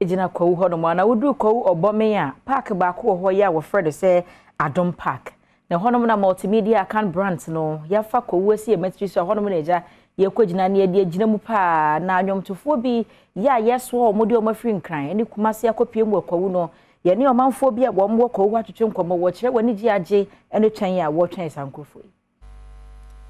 Gyina Kwawu hɔnom a, na woduru Kwawu Ɔbɔmen a, park baako wɔ hɔ yi a wɔfrɛ no sɛ Adom Park. Na ɛhɔnom na Multimedia Akan Brands no, yɛafa Kwawu asi yɛn matiri so a, ɛhɔnom na agya yɛkɔgyina na yɛde agyina mu paa. Na nnwomtofoɔ bi yɛ a yɛsoa wɔn de wɔn afiri Nkran ne Kumasi akɔpue mu wɔ Kwawu no, yɛne ɔmanfoɔ bi a wɔn wɔ Kwawu hɔ atwetwe nkɔmmɔ, wɔkyerɛ wɔn anigye agye ne twɛn a wɔretwɛn saa nkurɔfoɔ yi.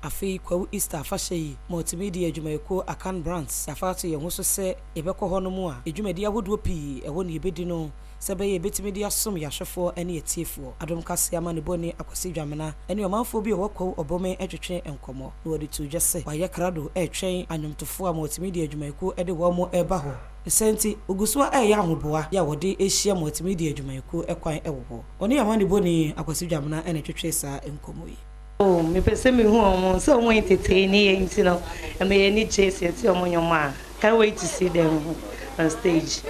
Afei Kwawu Easter afahyɛ yi, Multimedia adwumayɛkuo Akan Brands afa ato yɛn ho so sɛ yɛbɛkɔ hɔ nom a, dwumadi ahodoɔ pii ɛhɔ na yɛbɛdi no sɛ ɛbɛyɛ yɛbɛtumi de asom yɛn ahwɛfoɔ ne atiefoɔ. Adom Kaseɛ amanebɔni Akwasi Dwamena ne ɔmanfoɔ bi a ɛwɔ Kwawu Ɔbɔme twetwee nkɔmmɔ na wɔde too dwa sɛ wɔayɛ krado retwɛn anwomtofoɔ a Multimedia adwumayɛkuo de wɔn reba hɔ. Ne saa nti, wɔgu so ara reyɛ ahoboa a wɔde rehyia Multimedia adwumayɛkuo kwan wɔ hɔ. Ɔne amanebɔni Akwasi Dwamena na ɛtwetwee saa nkɔmmɔ yi. Oh mepɛ sɛ mehu wɔn, sɛ wɔn entertain yɛn nti no ɛma yɛn ani gye sɛ yɛte wɔn nnwom a, can't wait to see them on stage.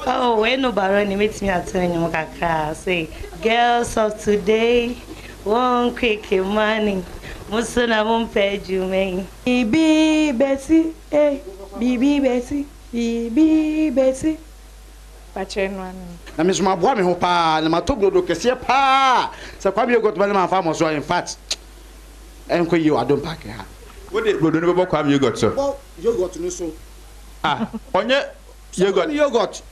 Oh wei no Baroni mɛtumi ato nnwom kakra say girls of today want quick money, mo so na mompɛ adwuma yi. Biribi bɛsi eh, biribi bɛsi, biribi bɛsi. Fakyɛ no ano. Na me nso maboa me ho paa na matɔ brodo kɛseɛ paa sɛ Kwame Yogurt ba na mamfa ammɔ so a infact ɛnkɔ yie wɔ Adom Park ha. Wode brodo no bɛbɔ Kwame Yogurt so? Bɔ yogurt no so. Ah ɔnyɛ yogurt. Kwame Yogurt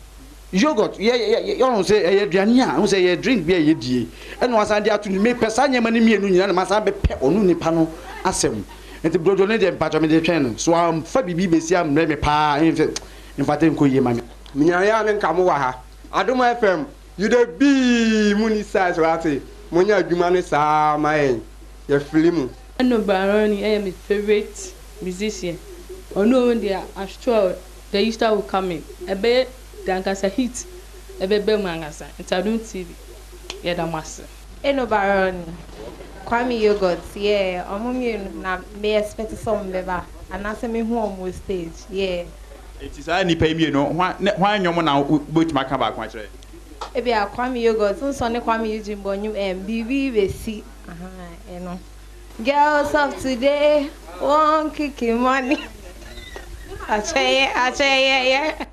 yogurt yɛ yɛ yɛ ɔhu sɛ ɛyɛ aduane a ɔhu sɛ ɛyɛ drink bi a yɛdie ɛna wasan de ato ne mepɛ saa nneɛma no mmienu nyinaa na masan bɛpɛ ɔno nipa no asɛm nti brodo no deɛ mpakyɛ mede twɛn no so amfa biribi bɛsi ammrɛ me paa infact ɛnkɔ yie ma me. Menyaeɛ a ne nka mo wɔ ha. Adom FM you dey be mo ni size wate mo nyɛ adwuma no saa ma yɛn yɛ fili mo. Eno Baroni yɛ me favourite musician ɔno ɔno deɛ I'm sure the Easter will coming ɛbɛyɛ dɛ ankasa heat ɛbɛba mu ankasa nti Adom TV yɛda mo ase. Eno Baroni, Kwame Yoghurt yeah ɔmo mmienu na me expect sɛ ɔmo bɛba anaasɛ mehu ɔmo wɔ stage yeah. Enti saa nnipa yi mmienu, hwan ne hwan nnwom na wobɛtumi aka baako akyerɛ yɛn? Ebia Kwame Yoghurt, wohu sɛ ɔne Kwame Eugene bɔ nnwom ɛɛm biribi bɛsi ahaa ɛno. Girls of today want kiki money akyɛyɛ akyɛyɛyɛ.